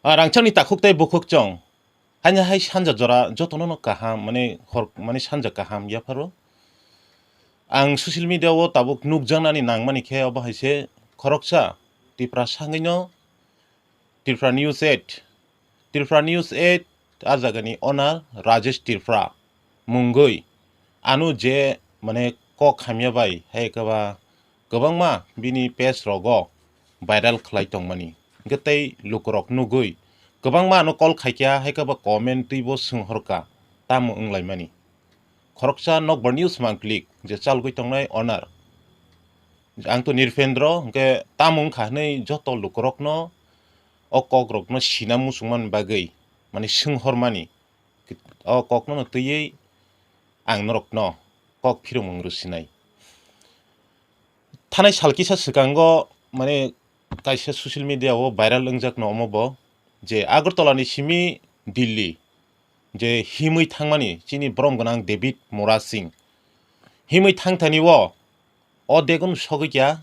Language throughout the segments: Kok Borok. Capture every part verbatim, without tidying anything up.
Ah, rangchakni takhuk tei bukhuk chwng. Haino hai sanja jora jotono no kaham, mane hor, mane sanja kaham yapharo. Ang social media o tabuk nukjaknani nangmani khe obo hai se khoroksa Tiprasa wngwi no Tripura News eight. Tripura News eight a jagani owner Rajesh Tripura mungwi ano je mane kok hamya bai hai khe ba kwbangma bini page rogo viral khlai tongmani. Hwnkhe tei lukurok nugwi kwbangma ano call khaikha, hai khe ba comment twibo swnghorkha, tamo wnglaimani. Khoroksa Nokbar News Mangpili je chalgwi tongnai owner, ang to Nirpendro, hwnkhe tamo wngkha hwnwi joto lukurokno o kokrokno sina muchungmani bagwi, mane, swnghormani, o kokno no twiwi ang norokno kok phirumung rwsinai. Thanai sal kisa swkango, mane, kaisa social media o viral wngjakno omo bo, je Agartala ni simi Delhi je himwi thangmani chini borom gwnang David Murasing himwi thangthani o, o degon sogwi kya,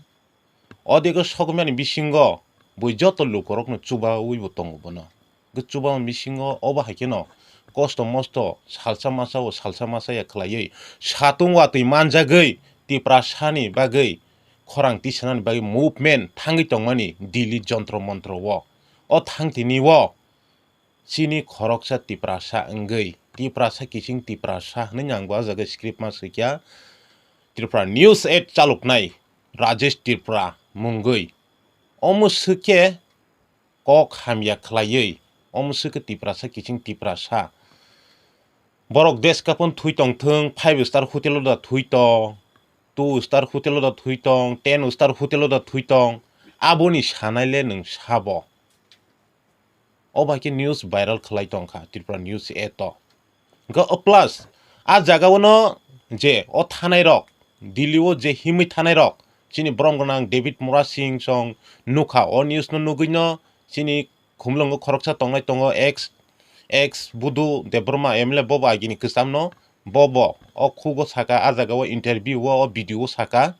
o dego sogmani bisingo bui joto lukurokno chubawi bo tongo bono. Hwnkhe chubama bisingo obo hai kheno kosto mosto salsa masa o salsa masa ya khlaiwi satung watwi manjagwi Tiprasani bagwi khorang tisanani bagwi movement thangwi tongmani Delhi Jontro Montro o. O thangtini o chini khoroksa Tiprasa wngwi, Tiprasa kiching Tiprasa hwnwi ang bo ah jaga script ma swikha. Tripura News eight chaloknai Rajesh Tripura mungwi. Omo swkhe kok hamya khlaiwi, omo swkhe Tiprasa kiching Tiprasa. Borok desh kapon thui tong thung, five star hotel o da thui tong, two star hotel o da thui tong, ten star hotel o da thui tong, aboni sanai le nwng sabo. O bai khe news viral khlai tongkha Tripura News eight o. Hwnkhe o plus a jaga o no je o thanai rok, Delhi o je himwi thanai rok, chini borom gwnang David Murasing song nukha, o news no nugwi no chini khumlwngo khoroksa tongnai tongo, ex, ex Budu Debbarma M L A, bobo agini kwcham no, bobo o khugo saka, a jaga o interview o, o video o saka,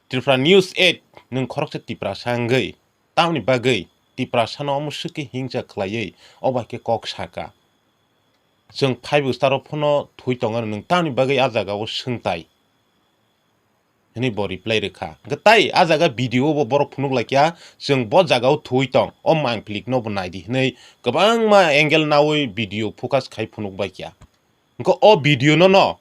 Tripura News eight nwng khoroksa Tiprasa wngwi tamni bagwi Tiprasa no omo swkhe hingsa khlaiwi o bai khe kok saka. Chwng five star o phano thui tongo nwng tamni bagwi a jaga o swngtai. Hwnwi bo reply rwkha. Hwnkhe tai a jaga video bo borok phunuk laikha, chwng bo jaga o thui tong, o mangpili no bo naidi hwnwi kwbangma angle nawi video focus khai phunuk baikha. Hwnkhe o video no no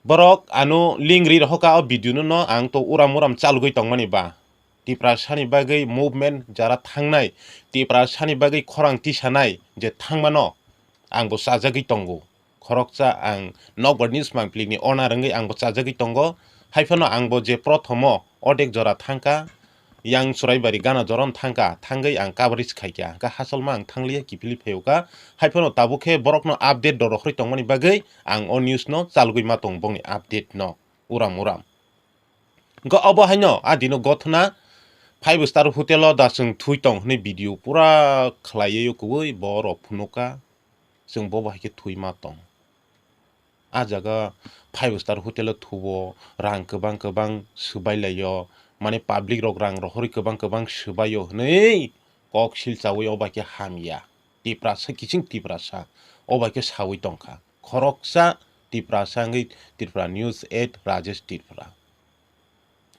borok ano link ri rohoka, o video no no ang to uram uram chalgwi tongmani ba. Tiprasani bagwi movement jara thangnai, Tiprasani bagwi khorang tisanai je thangmano ang bo chajagwi tongo. Khoroksa ang Nokbar News Mangpili ni owner wngwi ang bo chajagwi tongo. Hai phano ang bo je prothomo odek jora thangkha, yang Churaibari gana jora no thangkha, thangwi ang coverage khaikha. Hwnkhe hachalma ang thangliya, kiphilwi phaiyokha. Hai phano tabuk khe borokno update rwrwi tongmani bagwi ang o news no chalgwi ma tong bongni update no uram uram. Hwnkhe obo haino a dino gothona five star hotel o da chwng thui tong hwnwi video pura khlaiwi o kwbwi borok phunukha, chwng bobo hai khe thui ma tong. A jaga five star hotel o thubo, rang kwbang kwbang swbai laio, mane public rok rang rohorwi kwbang kwbang swbaio hwnwi kok silchawi o bai khe hamya. Tiprasa kiching Tiprasa o bai khe sawi tongkha. Khoroksa Tiprasa wngwi Tripura News eight Rajesh Tripura.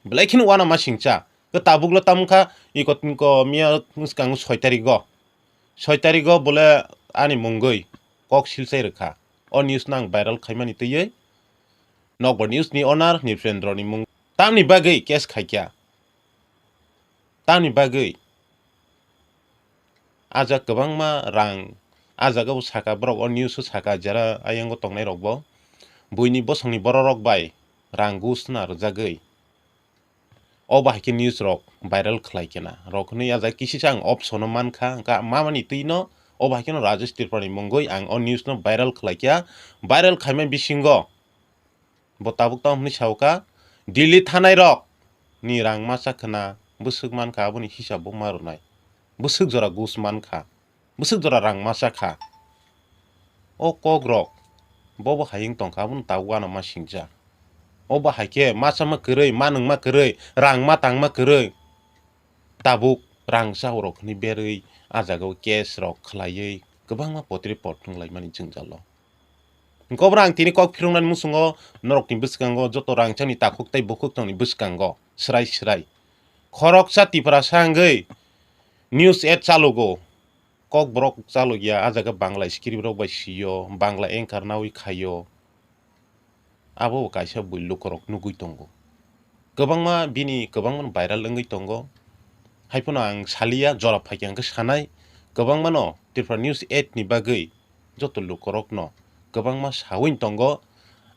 Belai kheno uanama singcha. Khe tabuklo tamkha iko, iko miya swkang soi tarigo. Soi tarigo bole ani mungwi kok silchai rwkha. O news no ang viral khaimani twiwi Nokbar News ni owner Nirpendro ni mung. Tamni bagwi case khaikha? Tamni bagwi? A jaga kwbangma rang, a jaga bo saka borok, o news o saka, jera ayango tongnai rok bo buini bosongni borok rok bai rang gus na rwjagwi. O bahai khe news rok viral khlai khe na rok hwnwi a jaga kisisa ang option o mankha, hwnkhe mamani twi no o bahai khe no Rajesh Tripura ni mungwi ang o news no viral khlai kha. Viral khaimani bisingo bo tabuk tamo hwnwi sao kha, Delhi thanai rok ni rang masa khna bwswk mankha, aboni hisab bo ma rwnai, bwswk jora gus mankha. Bwswk jora rang masa kha. O kok rok bo bo hai wng tong kha, abono tabuk uanama singcha. O bo hai khe masa ma kwrwi, ma nung ma kwrwi, rang ma tang ma kwrwi. Tabuk rang cha rok hinwi berwi ah jaga o case rok khlaiwi kwbangma potri pot thwnglaimani jwngjalo. Hwnkhe obo ang tini kok phiroknani muchungo norokni bwskango joto rang chani takhuk tei bukhuk tongni bwskango swrai swrai khoroksa Tiprasa wngwi news ad chalogo. Kokborok chalokya, ah jaga Bangla script rok bai sio, Bangla anchor nawi khaio. Abo bo kaisa bui lukurok nugwi tongo. Kwbangma bini kwbangma viral wngwi tongo. Haiphano ang saliya, jora phaikha hwnkhe sanai. Kwbangmano Tripura News ad ni bagwi joto lukurokno kwbangma sawi tongo.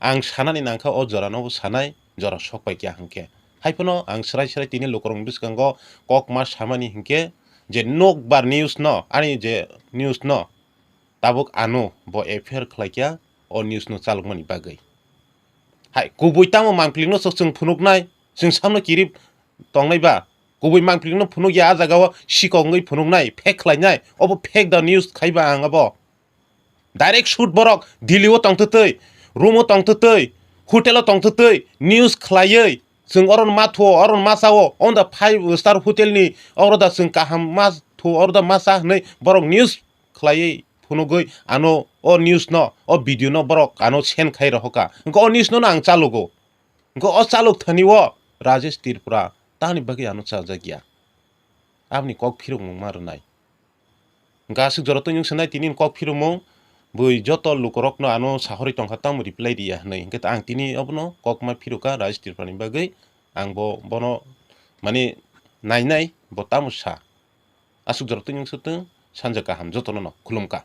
Ang sanani nangkha o jorano bo sanai, jora sok paikha hwnkhe. Haiphano ang swrai swrai tini lukurokni bwskango kokma samani hwnkhe je nokbar news no, ani je news no, tabuk ano bo F I R khlaikha o news no chalokmani bagwi. Hai, kubui tamo mangpili no chwng phunuknai, chwng samno kirip tongnai ba, kubui mangpili no phunukya, ah jaga o sikok wngwi phunuknai, fake khlainai, obo fake da news khaiba ang abo. Direct shoot borok Delhi o tongtwtwi, room o tongtwtwi, hotel o tongtwtwi, news khlaiwi, chwng oro ma thuo, oro ma chao, on the five star hotel ni oro da chwng kaham ma thuo, oro da ma cha hinwi borok news khlaiwi phunugwi ano o news no, o video no borok ano send khai rohoka. Hwnkhe o news no ang chalogo. Hwnkhe o chalok thani o Rajesh Tripura tani bagwi ano chajakya. Aboni kok phirokmung ma rwnai. Hwnkhe aswk jora twi nwng swnai tini kok phirokmung, bui joto lukurokno ano sahorwi tongkha tamo reply riya hinwi. Hwnkhe ang tini obono kokma phirokha Rajesh Tripurani bagwi. Ang bo bono mani nainai bo tamo sa. Aswk jora twi nwng swtwng, sanja kaham jotono no khulumkha.